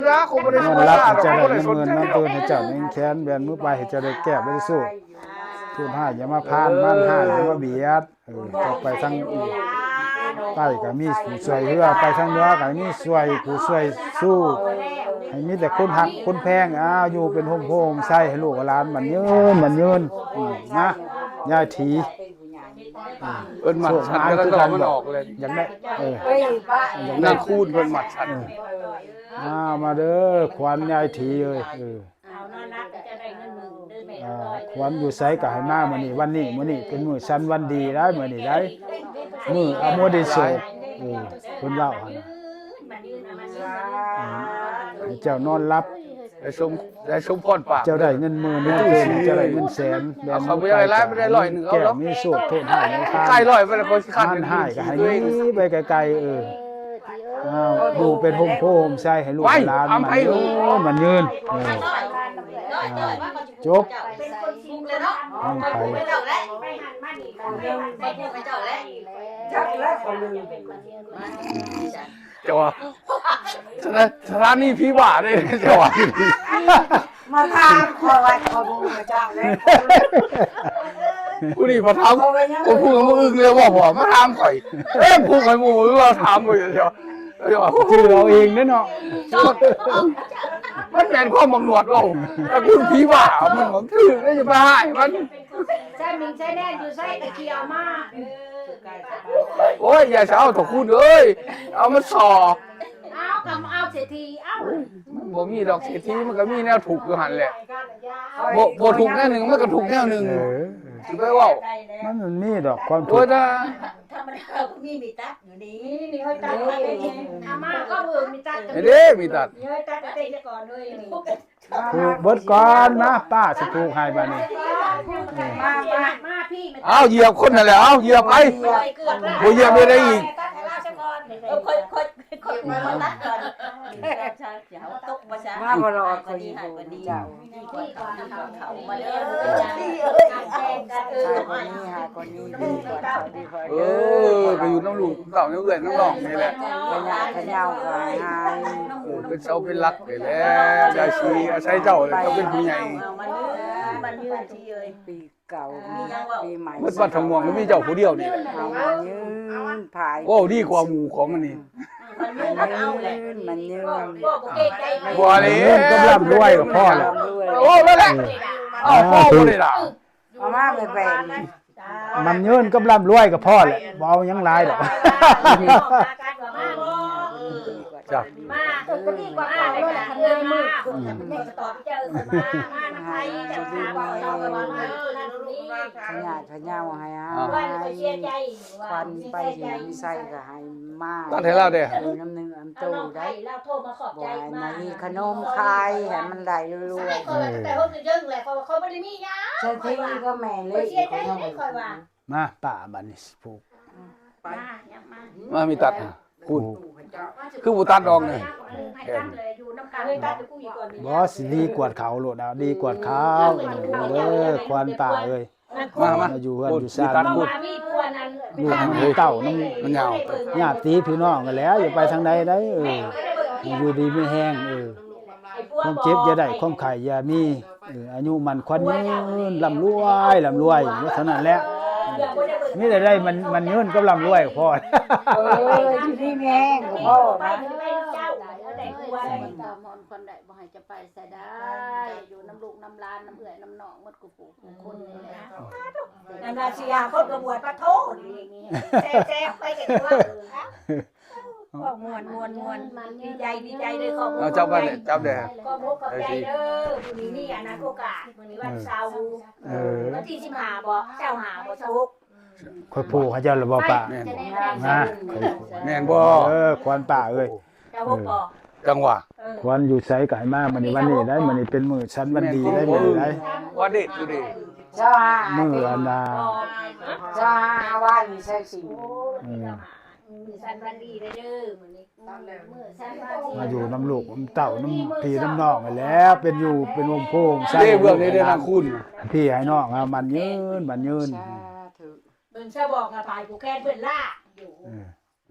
ນອນຫຼັບໃຫ້ເຈົ້າໄດ້ເງິນໝື່ນ ນອນຕື່ນໃຫ້ເຈົ້າໄດ້ແຂນ ແບມືໄປໃຫ້ເຈົ້າໄດ້ແກ້ວໄດ້ໂຊກ ໂທດຮ້າຍຢ່າມາຜ່ານ ມານຮ້າຍຢ່າມາບຽດ ເອີ ເຈົ້າໄປທາງໃຕ້ກໍມີຜູ້ຊ່ວຍເຮືອ ໄປທາງເໜືອກໍມີຊ່ວຍ ຜູ້ຊ່ວຍຊູ້ ໃຫ້ມີແຕ່ຄົນຮັກຄົນແພງ ອ້າວ ຢູ່ເປັນຮົ່ມໂພຮົ່ມໄຊ ໃຫ້ລູກໃຫ້ຫຼານໝັ້ນຍືນ ໝັ້ນຍືນ ອືມ ນະ ຍາຍຖີ ເພິ່ນມັດສັນ ໂຊກໝານ ກໍຕ້ອງ ຄືກັນ ມັນອອກເລີຍ ຢາກໄດ້ ເອີ ນາງຄູນເພິ່ນມັດສັນ ເອີ ອ້າວ ມາເດີ ຂວັນຍາຍຖີເອີຍ ເອີ ເອົາ ນອນຫຼັບກໍຈະໄດ້ເງິນໝື່ນເດີແມ່ ອ່າ ເອີຍ ຂວັນຢູ່ໃສກໍໃຫ້ມາມື້ນີ້ ວັນນີ້ ມື້ນີ້ເປັນມື້ສັນວັນດີໄດ໋ ມື້ນີ້ໄດ໋ ມື້ອຳນວຍໂຊກ ເອີ ເພິ່ນເວົ້າຫັ້ນນະ ໃຫ້ເຈົ້ານອນຫຼັບ ໄດ້ສົມ ໄດ້ສົມພອນປາກ ເຈົ້າໄດ້ເງິນໝື່ນ ເຈົ້າໄດ້ເງິນແສນ ແບມືໄປກໍມີແກ້ວມີໂຊກ ໂທດຮ້າຍຢ່າຜ່ານ ໃກ້ຮ້ອຍໄປແລ້ວກໍຊິຄັນ ມັນຮ້າຍກໍໃຫ້ໜີໄປໄກໆ ເອີ ອ້າວ ຢູ່ເປັນຮົ່ມໂພຮົ່ມໄຊໃຫ້ລູກໃຫ້ຫຼານ ໝັ້ນຍືນ ໝັ້ນຍືນ ເອີ ຈົບ ຂອງໃຜ ເຈົ້າວ່າ ສະຖາ ສະຖານີຜີບ້າເດ້ ເຈົ້າວ່າ ມາຖາມຂ້ອຍວ່າຂ້ອຍບໍ່ຮູ້ຈັກເດ້ ຜູ້ນີ້ມາຖາມ ຜູ້ ຜູ້ອື່ນເລີຍບໍ່ ມາຖາມຂ້ອຍ ເອີ ຜູ້ໃຫ້ໝູ່ເຮົາຖາມບໍ່ ເຈົ້າ ເຈົ້າວ່າ ຊື່ເອົາເອງເດ້ເນາະ ມັນແມ່ນຄວາມບັກໜວດເວົ້າ ຕະກຸນຜີບ້າ ມັນບໍ່ຖືກເດ້ ຢ່າໄປຮ້າຍມັນ ໃຊ້ມິງໃຊ້ແນນຢູ່ໃສກະຊິເອົາມາ ໂອ້ຍ ຢ່າຊະເອົາ ເຖົ້າຄູນເອີຍ ເອົາມາສໍ້ ເອົາ ກໍເອົາເສດຖີ ເອົາ ມັນບໍ່ມີດອກເສດຖີ ມັນກໍມີແນວທຸກຢູ່ຫັ້ນແຫຼະ ບໍ່ ບໍ່ທຸກແນວໜຶ່ງ ມັນກໍທຸກແນວໜຶ່ງ ເອີ ຊິໄປເວົ້າ ມັນ ມັນມີດອກຄວາມທຸກ ໂອ້ຍ ທຳມະດາ ມີມີຕັດຢູ່ນີ້ ນີ້ ນີ້ ເຮີ້ຍ ຕັດ ເອົາມາ ກໍເອີ ມີຕັດ ເດ້ ມີຕັດ ເຮີ້ຍ ຕັດເຕັມກ່ອນເລີຍນີ້ ຜູກເບິດກ່ອນ ມາ ປ້າຊິຜູກໃຫ້ບາດນີ້ ມາ ມາ ມາ ພີ່ ອ້າວ ຢຽບຄົນນັ້ນແຫຼະ ເອົາ ຢຽບໄປ ບໍ່ຢຽບໄປໄດ້ອີກ ເອີ ຄ່ອຍ ຄ່ອຍ ຄ່ອຍ ຕັດກ່ອນ ມາບໍ່ລອດ ຂ້ອຍຊິຜູກໃຫ້ເຈົ້າ ມາເດີ ເອີ ກໍຢູ່ນຳລູກ ເຕົ້າ ນຳເອື້ອຍ ນຳນ້ອງນີ້ແຫຼະ ຂະຫຍາດຂະເຍົາກໍໃຫ້ຫາຍ ເອີ ເປັນເສົາເປັນຫຼັກນີ້ແຫຼະ ຍາຍສີ ອາໄສເຈົ້າແຫຼະ ເຈົ້າເປັນຜູ້ໃຫຍ່ ມັນຍືນ ມັນຍືນທີ່ເອີຍ ປີເກົ່າ ປີໃໝ່ ໝົດວັດທະມ່ວງກໍມີເຈົ້າຜູ້ດຽວນີ້ແຫຼະ ເອົາມັນຍືນ ພາຍ ເວົ້າດີກວ່າໝູ່ຂອງອັນນີ້ ມັນຍືນ ມັນຍືນ ບໍ່ເລີຍ ມັນຍືນກັບລ່ຳລວຍກໍພໍແລ້ວ ໂອ້ ນັ້ນແຫຼະ ເອົາພໍບໍ່ໄດ້ລະ ເອົາມາແບບນີ້ ມັນຍືນກັບລ່ຳລວຍກໍພໍແຫຼະ ບໍ່ເອົາຫຍັງຫຼາຍດອກ ຈ້າ ມາ ເອີ ກໍດີກວ່າມາ ເອີ ມາ ເອີ ມາ ມານຳໃຜ ເຈົ້າ ມາ ເອີ ນັ້ນນີ້ ຂະຫຍາດຂະເຍົາໃຫ້ຫາຍ ຂວັນໄປຢູ່ໃສກໍໃຫ້ມາ ຕັດໃຫ້ລາວແດ່ ຢູ່ນຳໜຶ່ງອັນໂຕໄດ້ ລາວໂທມາຂອບໃຈ ບໍ່ໃຫ້ມາມີຂະໜົມຂາຍ ໃຫ້ມັນໄດ້ລວຍໆ ເອີ ແຕ່ເຮົາຄືເຢິງແຫຼະ ເພາະວ່າເຂົາບໍ່ໄດ້ມີຫຍັງ ເສດຖີກໍແມ່ນເລີຍ ຂ້ອຍວ່າ ມາ ປ້າ ບາດນີ້ຜູກ ມາ ມາ ມີຕັດ ຄູນ ຄືບໍ່ຕັດດອກນີ້ ບໍ່ ຊິດີກວດເຂົາໂລດ ດີກວດເຂົາ ເອີ ເດີ ຂວັນປ້າເອີຍ ມາ ມາ ມາຢູ່ເຮືອນຢູ່ຊານນຳລູກນຳເຕົ້ານຳ ມັນຍາວ ຍາດຕິພີ່ນ້ອງຫັ້ນແຫຼະ ຢ່າໄປທາງໃດໄດ໋ ເອີ ຢູ່ດີມີແຮງ ເອີ ຄວາມເຈັບຢ່າໄດ້ ຄວາມໄຂ້ຢ່າມີ ເອີ ອາຍຸໝັ້ນຂວັນຍືນ ລ່ຳລວຍ ລ່ຳລວຍ ເທົ່ານັ້ນແຫຼະ ມີແຕ່ໄດ້ໝັ້ນຍືນກັບລ່ຳລວຍກໍພໍ ເອີ ຢູ່ດີມີແຮງກໍພໍນະ ບໍ່ໃຫ້ຈະໄປໃສໄດ້ ຢູ່ນຳລູກນຳຫຼານ ນຳເອື້ອຍນຳນ້ອງໝົດ ຜູ້ຄົນນີ້ແຫຼະ ນຳລາຊະຍາຄົນກໍບວດປະໂທນີ້ ແຊບໆ ໄປກັນຕົວ ເວົ້າມ່ວນໆໆ ດີໃຈ ດີໃຈເດີ ຂອບຄຸນ ເອົາ ຈັບໄວ້ ຈັບແດ່ ຂອບຄຸນຂອບໃຈເດີ ມື້ນີ້ມີອັນນັ້ນໂອກາດ ມື້ນີ້ວັນເສົາ ເອີ ວັນທີສິບຫ້າບໍ່ ຊາວຫ້າບໍ່ ຊາວຫົກ ຂ້ອຍຜູກໃຫ້ເຈົ້າແລ້ວບໍ່ປ້າ ແມ່ນບໍ່ ນະ ແມ່ນບໍ່ ເອີ ຂວັນປ້າເອີຍ ຊາວຫົກບໍ່ ເອີ ຈັ່ງຫວະ ເອີ ຂວັນຢູ່ໃສກໍໃຫ້ມາ ມື້ນີ້ວັນນີ້ໄດ໋ ມື້ນີ້ເປັນມື້ສັນວັນດີໄດ໋ ມື້ນີ້ໄດ໋ ວັນເດດທູເດ ມື້ອັນນ່າ ຊາວຫ້າວັນໃສ່ສິນ ເອີ ມື້ສັນວັນດີເດີມື້ນີ້ ມື້ສັນວັນດີ ມາຢູ່ນຳລູກນຳເຕົ້ານຳພີ່ນຳນ້ອງຫັ້ນແຫຼະ ເປັນຢູ່ເປັນວົງໂພວົງໄຊ ເດ້ເບື້ອງນີ້ເດ້ນາງຄຸນ ພີ່ໃຫ້ນ້ອງເຮົາໝັ້ນຍືນໝັ້ນຍືນ ສາທຸ ເບິ່ງຊະບອກນະພາຍຜູ້ແຄນເພິ່ນລາດຢູ່ ເອີ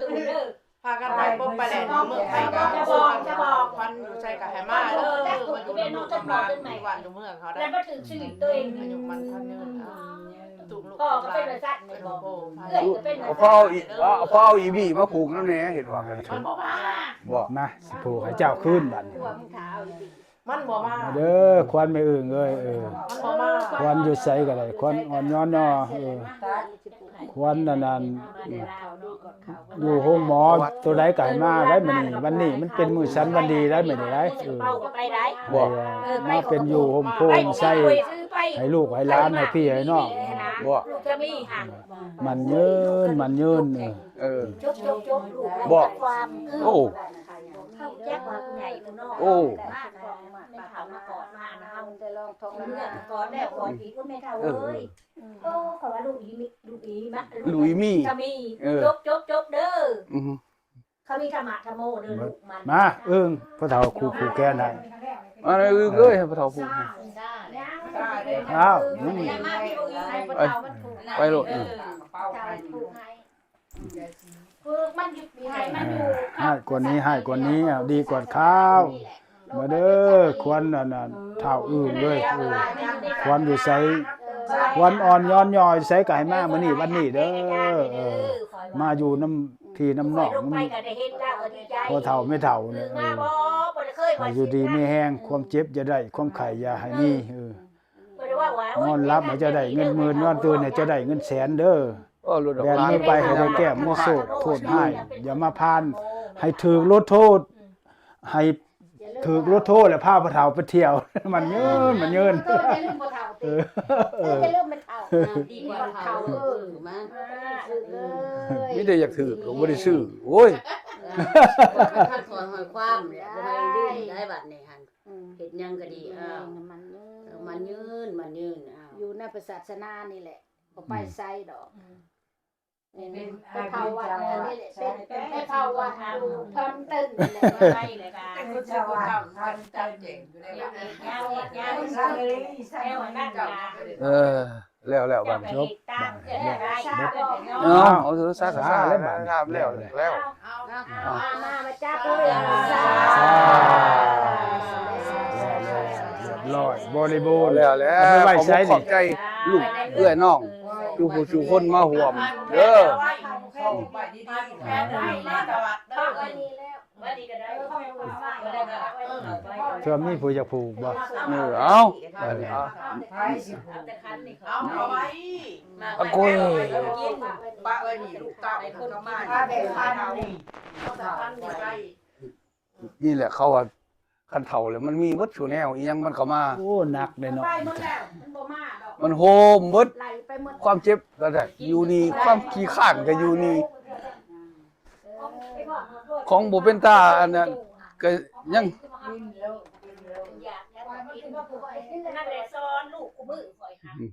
ຕູ້ເດີ ພາກັນໄປປົບໄປແຫຼ້ວ ເມືອງໄທກໍ ຈະບອກ ຈະບອກ ຄວັນຢູ່ໃສກໍໃຫ້ມາເດີ ມາຢູ່ນຳລູກນຳຫຼານ ຢູ່ບ້ານຢູ່ເມືອງເຮົາໄດ້ ແລ້ວມາຖືກຊີວິດຕົວເອງ ອາຍຸໝັ້ນຂວັນຍືນ ອາ ລູກ ລູກ ພໍ່ກໍເປັນວ່າຊັ້ນແມ່ນບໍ່ ເອື້ອຍກໍເປັນວ່າຊັ້ນ ເອົາຜ້າອີ ເອົາຜ້າອີບີມາຜູກນຳແດ່ ເຫັນວ່າ ມັນບໍ່ວ່າ ບໍ່ ມາ ຊິຜູກໃຫ້ເຈົ້າຄືນບັດນີ້ ມັນບໍ່ມາ ເດີ ຄວັນແມ່ອຶ່ງເອີຍ ເອີ ມັນບໍ່ມາ ຄວັນຢູ່ໃສກໍໄດ້ ຄວັນອ່ອນຍ້ອນຍໍ ເອີ ຄວັນອັນນັ້ນ ຢູ່ໂຮງໝໍ ໂຕໃດກໍໃຫ້ມາໄດ້ມື້ນີ້ ວັນນີ້ມັນເປັນມື້ສັນວັນດີໄດ້ມື້ນີ້ໄດ້ ເອີ ເວົ້າກໍໄປໄດ້ ບໍ່ ເອີ ມາເປັນຢູ່ຮົ່ມໂພຮົ່ມໄຊ ໃຫ້ລູກໃຫ້ຫຼານ ໃຫ້ພີ່ໃຫ້ນ້ອງ ບໍ່ ລູກຈະມີຫັ້ນ ໝັ້ນຍືນ ໝັ້ນຍືນ ເອີ ເອີ ຈົບໆໆ ລູກ ບໍ່ ຄວາມ ໂອ້ ເຂົາຈັກວ່າຜູ້ໃຫຍ່ຜູ້ນ້ອຍ ໂອ້ ມາຂອງມາປາກເຂົາມາກອດມາອັນເຮົາ ແຕ່ລອງທ້ອງ ເມື່ອກອດແລ້ວກອດອີກ ໂອ້ຍ ແມ່ເຖົ້າເອີຍ ເອີ ເຂົາວ່າລູກອີມີ ລູກອີມະ ລູກອີມີ ກະມີ ເອີ ຈົບ ຈົບ ຈົບເດີ ອື ເຂົາມີທຳມະທຳໂມເດີລູກມັນ ມາ ອຶ່ງ ພໍ່ເຖົ້າຜູກແຂນໃຫ້ ມາເອີງເອີຍ ພໍ່ເຖົ້າຜູກ ອ້າວ ໄປໂລດ ເອີ ຜູກໃຫ້ ຜູກມັນຢູ່ ໃຫ້ມັນຢູ່ ຮ້າຍກວ່ານີ້ ຮ້າຍກວ່ານີ້ ເອົາ ດີກວ່າຄາວ ມາເດີ ຄວັນອັນນັ້ນ ທ້າວອຶ່ງເດີ ເອີ ຄວັນຢູ່ໃສ ຄວັນອ່ອນຍ້ອນຍໍໃສກໍໃຫ້ມາມື້ນີ້ວັນນີ້ເດີ ເອີ ມາຢູ່ນຳພີ່ນຳນ້ອງ ນຳພໍ່ເຖົ້າແມ່ເຖົ້ານີ້ ເອີ ໃຫ້ຢູ່ດີມີແຮງ ຄວາມເຈັບຢ່າໄດ້ ຄວາມໄຂ້ຢ່າໃຫ້ມີ ເອີ ນອນຫຼັບໃຫ້ເຈົ້າໄດ້ເງິນໝື່ນ ນອນຕື່ນໃຫ້ເຈົ້າໄດ້ເງິນແສນເດີ ແລ່ນມືໄປໃຫ້ໄດ້ແກ້ມ ໂມໂສດໂທດຮ້າຍ ຢ່າມາຜ່ານ ໃຫ້ຖືກລົດໂທດ ໃຫ້ຖືກລົດໂທດ ແລ້ວພາພໍ່ເຖົ້າໄປທ່ຽວ ໝັ້ນຍືນ ໝັ້ນຍືນ ເອີ ເອີ ຢ່າລືມພໍ່ເຖົ້າ ເອີ ດີກວ່າເຖົ້າ ເອີ ມາ ມີແຕ່ຢາກຖືກ ບໍ່ໄດ້ຊື້ ໂອ້ຍ ຄັນຖອນຫອຍຄວາມແຫຼະ ບໍ່ໃຫ້ດື້ໄດ້ບັດນີ້ຫັ້ນ ເຮັດຫຍັງກໍດີ ເອີ ໝັ້ນຍືນ ໝັ້ນຍືນ ໝັ້ນຍືນ ຢູ່ນຳພະສາສະໜານີ້ແຫຼະ ບໍ່ໄປໃສດອກ ເປັນໄປເຝົ້າວັດອັນນີ້ແຫຼະ ເປັນໄປເຝົ້າວັດຢູ່ພະນມຕຶງນີ້ແຫຼະ ໄປແລ້ວກໍເປັນຊາວບ້ານພັນຈັນແຈ້ງຢູ່ໃນວັດ ເອີ ແລ້ວ ແລ້ວບັດ ຈົບ ເອົາ ເອົາ ສາທຸ ສາທຸ ແລ້ວບັດ ງາມແລ້ວ ແລ້ວ ມາ ມາຈັບເລີຍ ສາທຸ ຮຽບຮ້ອຍ ບໍລິບູນ ແລ້ວ ແລ້ວ ເອົາໄປໄວ້ໃສນີ້ ຂອບໃຈລູກເອື້ອຍນ້ອງ ທຸກຜູ້ທຸກຄົນມາຮ່ວມເດີ ເທື່ອມີຜູ້ຢາກຜູກບໍ່ ເອີ ເອົາ ເອົາ ເອົາ ໂອ້ຍ ປະໄວ້ນີ້ ລູກເຕົ້າເຂົາມາ ນີ້ແຫຼະ ເຂົາວ່າ ຄັນເຖົ້າແລ້ວມັນມີເບິດສູ່ແນວ ອີ່ຫຍັງມັນກໍມາ ໂອ້ ໜັກເດ້ເນາະ ມັນໂຮມເບິດ ຄວາມເຈັບກໍໄດ້ຢູ່ນີ້ ຄວາມຂີ້ຄ້ານກໍຢູ່ນີ້ ຂອງບໍ່ເປັນຕາອັນນັ້ນກໍຍັງ ນັ້ນແຫຼະ ສອນລູກຄູ່ມື້ຂ້ອຍຫາ ອືມ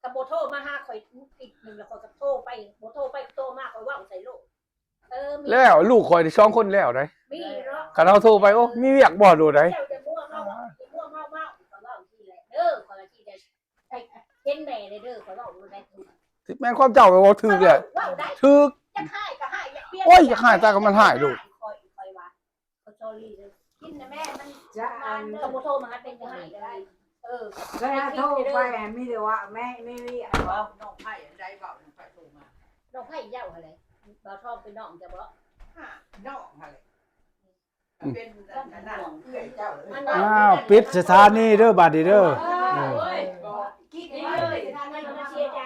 ກໍບໍ່ໂທມາຫາຂ້ອຍອີກໜຶ່ງ ແລ້ວຂ້ອຍກໍໂທໄປ ບໍ່ໂທໄປໂທມາ ຂ້ອຍເວົ້າໃສ່ໂລດ ເອີ ແລ້ວລູກຂ້ອຍນີ້ສອງຄົນແລ້ວໃດ ມີເນາະ ຄັນເຮົາໂທໄປ ໂອ້ ມີວຽກບໍ່ ໂດດໃດ ເຈົ້າຢ່າມົວເວົ້າ ຢ່າມົວເວົ້າ ເວົ້າ ຂ້ອຍເວົ້າຊີ້ແຫຼະເດີ ຂ້ອຍວ່າຊີ້ແຫຼະ ໃຫ້ເຫັນແມ່ເດີ ຂ້ອຍເວົ້າໂດດໃດ ຖືກ ແມ່ນຄວາມເຈົ້າ ເວົ້າຖືກແຫຼະ ເວົ້າໄດ້ ຖືກ ຢາກຮ້າຍກໍຮ້າຍ ຢາກປ່ຽນ ໂອ້ຍ ຢາກຮ້າຍຕາກໍມັນຮ້າຍໂລດ ຂ້ອຍ ຂ້ອຍວ່າ ສອບຣີເດີ ກິນນະແມ່ ມັນຈະອັນ ກໍບໍ່ໂທມາຫາ ເປັນຈັ່ງໃດກໍໄດ້ ເອີ ເວລາໂທໄປ ມີແຕ່ວ່າແມ່ ແມ່ວຽກ ເວົ້ານ້ອງໄພອັນໃດ ເວົ້ານ້ອງໄພໂທມາ ນ້ອງໄພເຈົ້າຫັ້ນແຫຼະ ບ່າວທອງເປັນນ້ອງເຈົ້າບໍ່? ນ້ອງຫັ້ນແຫຼະ ເປັນອັນນັ້ນເອື້ອຍເຈົ້າ ອ້າວ ປິດສະຖານີເດີບາດນີ້ເດີ ເອີ ກິດເລີຍ ສະຖານີກໍມາເສຍໃຈ.